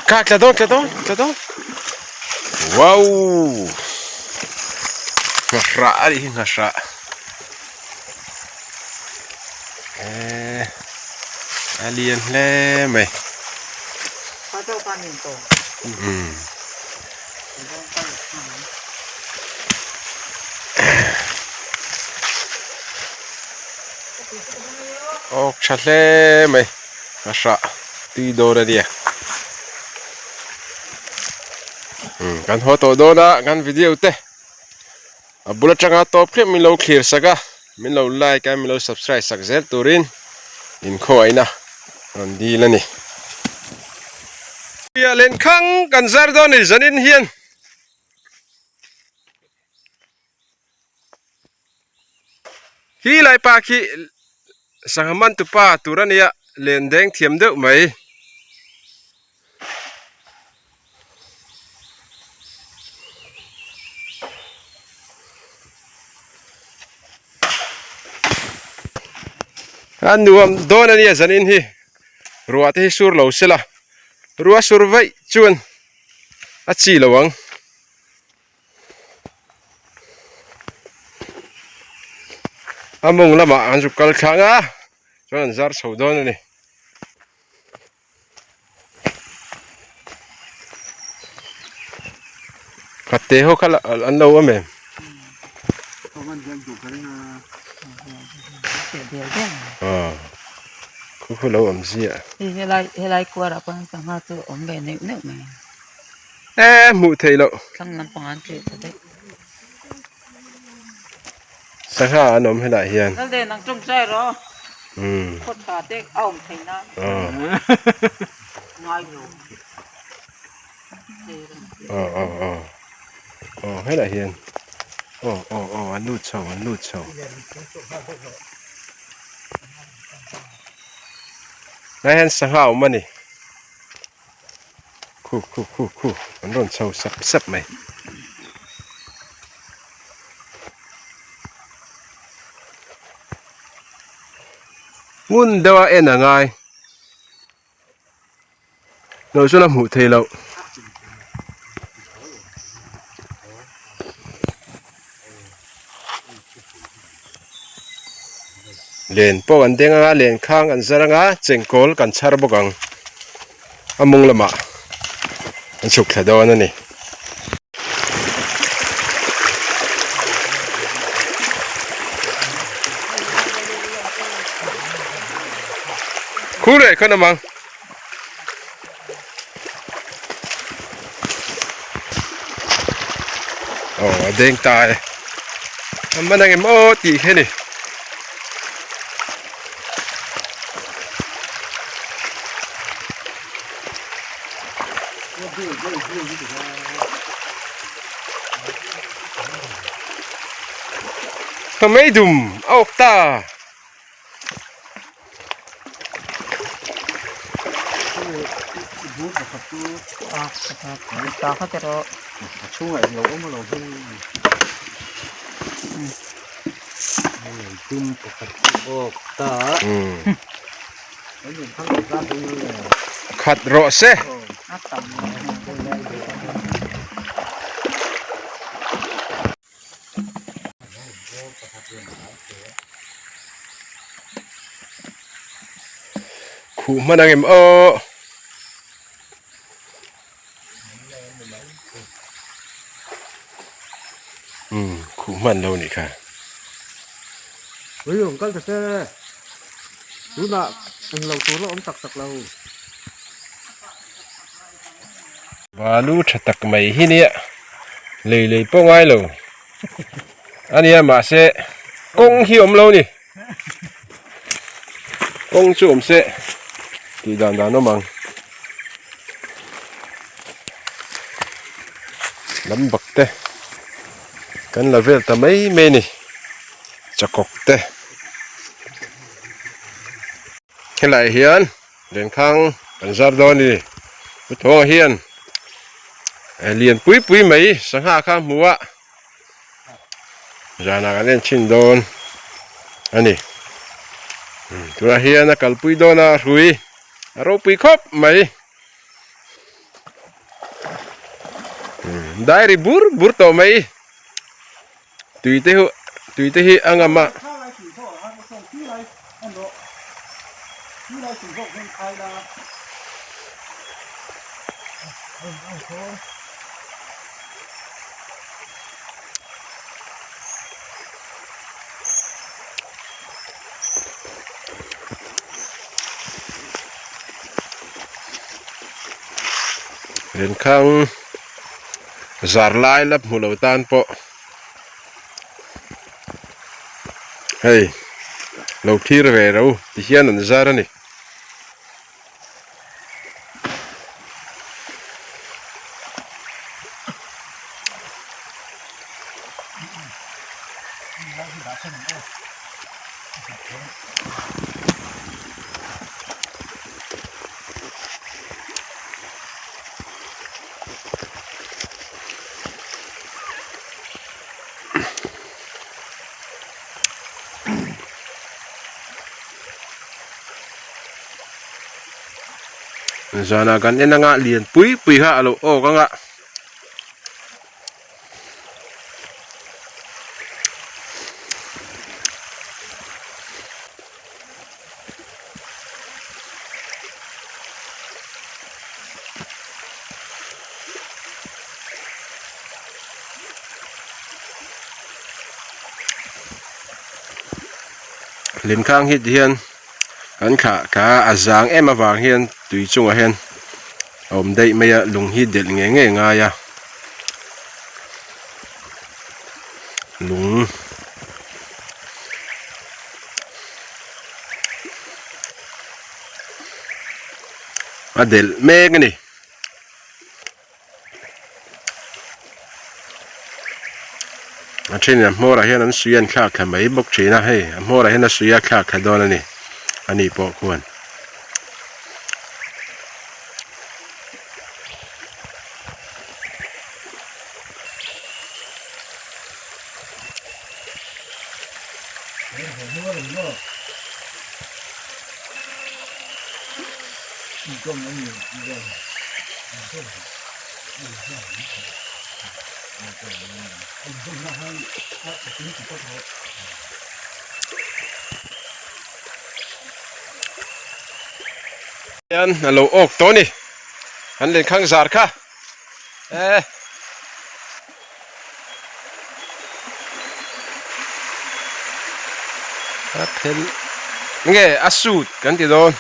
Kha tla dawn tla dawn tla dawn. Wow! Nghahrah a nih hi nghahrah. Eh a lian hle mai. Umm. Awk tha hle mai a hrah tui dawn a nia umm kan haw tawh dawn a kan video te a bul atanga tawp thleng min lo thlir sak a min lo like a min lo subscribe sak zel turin inkhawngaihna rawn dil a ni. Lenkhang kan zar dawn a ni zanin hian. Khi lai pa khi sangha man tupa tur a nia len deng thiam deuh mai. A nuam dawn a nia zanin hi ruah te hi sur lo sela ruah sur vaih chuan a chi lo ang. A mawng lamah an zuk kal thlang a chuan an zar chho dawn a ni. Khat te ho kha an lo awm em? Khu khu lo awm ziah. Helai kuarah pawh sangha chu awm ve neuh neuh mai. E hmuh theih loh. Thlang lampang an tleh ta daih. Sangha an awm helai hian. Lalde nang tawngtai rawh. Umm. Khaw tha te a awm thei nan. Ngai lo. Aw aw aw. Aw helai hian. Aw aw aw an lut chho an lut chho. Helai hian sangha a awm a ni. Khu khu khu khu an rawn chho sap sap mai. Ngun deuh a en a ngai. Lo chuan a hmuh theih loh. Len pawh kan deng anga len khang kan zar anga chengkawl kan chhar bawk ang a mawng lamah an chhuk thla dawn a ni. Khu leh khan awm ang. Aw a deng ta e a man ang em aw tih khi a ni. Ka mei dum a awk ta. Khat rawh se. Khuh hman ang em aw. Umm khuh hman lo nih kha. Ui awm kal ta che. Tunah englo tur la awm tak tak lo. Balu tha tak mai hi nia lei lei pawh ngai lo a nia mahse kawng hi awm lo ni kawng chu awm se tih dan dan awm ang lam bak te kan la vel ta mai mai a ni chakawk te helaiah hian. Lenkhang kan zar dawn a ni. Pu Thawnga hian lian pui pui mai sangha kha a hmu a, zanah kan en chhin dawn a ni. Tunah hian a kalpui dawn a hrui a ropui khawp mai. Diary bur bur tawh mai. Tui te hu tui te hi a ngam a. Lenkhang zar lai la hmu lo tan pawh hei lo thlir ve ro ti hian an zar a ni. Zanah kan en anga lian pui pui kha a lo awk anga. Lemkhang hi tihian kan thlah thla a a zang em avang hian tui chungah hian a awm daih mai a lung hi delh ngei ngei a ngai a lung. A delh mek a ni. A thenin a hmawrah hian an sui an thlak thla mai bawk thin a hei a hmawrah hian a sui a thlak thla dawn a ni ani pawh khuan. Hian a lo awk tawh a ni an lenkhang zar kha e. A phel nge a suit kan ti dawn.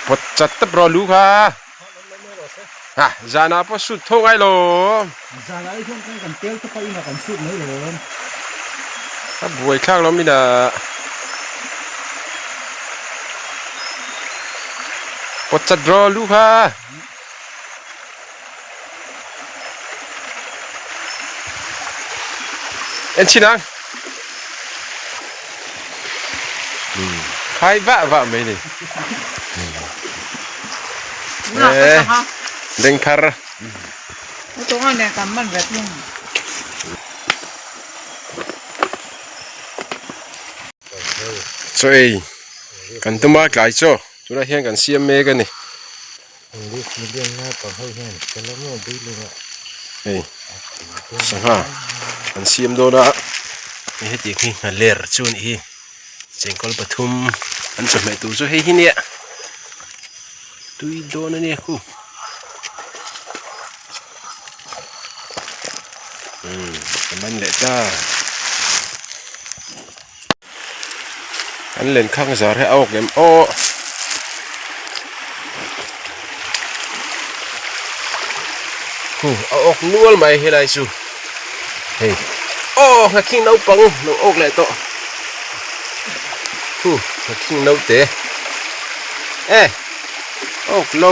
Pawt chat tep rawh lu kha. Ha zanah pawh suit tho ngai lo. Zanah hi chuan kan kan tel te pawh inah kan suit mai lo. A buai thlak lo min ah. Pawt chat rawh lu kha. En chin ang. Khai vah vah mai ni. Eh, deng thar. Chaw ei kan tum a tlai chaw tunah hian kan siam mek a ni. Hei sangha an siam dawn a hei hetiang hi nghaler chu a nih hi chengkawl pathum an chawhmeh tur chu hei hi nia tui dawn a nia khu umm a man leh ta an lenkhang zar hi a awk em aw. Khu a awk nual mai helai chu hei aw nghakhing naupang lo awk leh tawh khu nghakhing naute e awk lo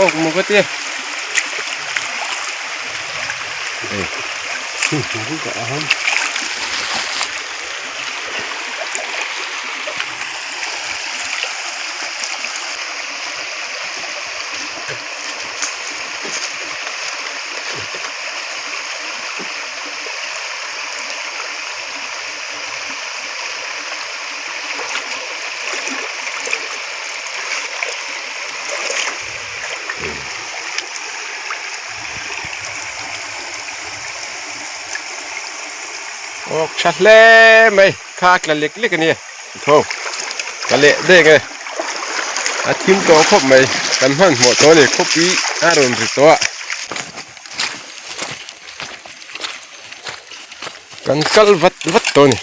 awk maw ka tia hei. Awk tha hle mai kha tla lek lek a nia tho ka leh dek e a thim tawh khawp mai kan hmanhmawh tawh a ni khawpui a rawn ri tawh a kan kal vat vat tawh a ni.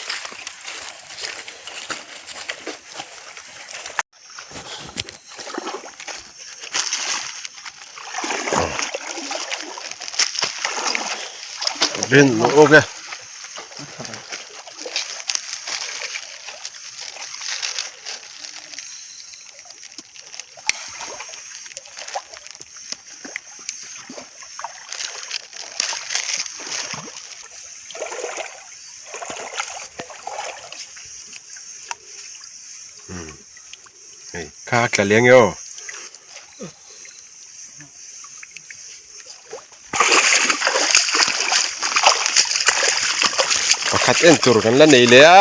Rin ok e. Hei kha tla leng e aw. Pakhat en tur kan la nei leh a.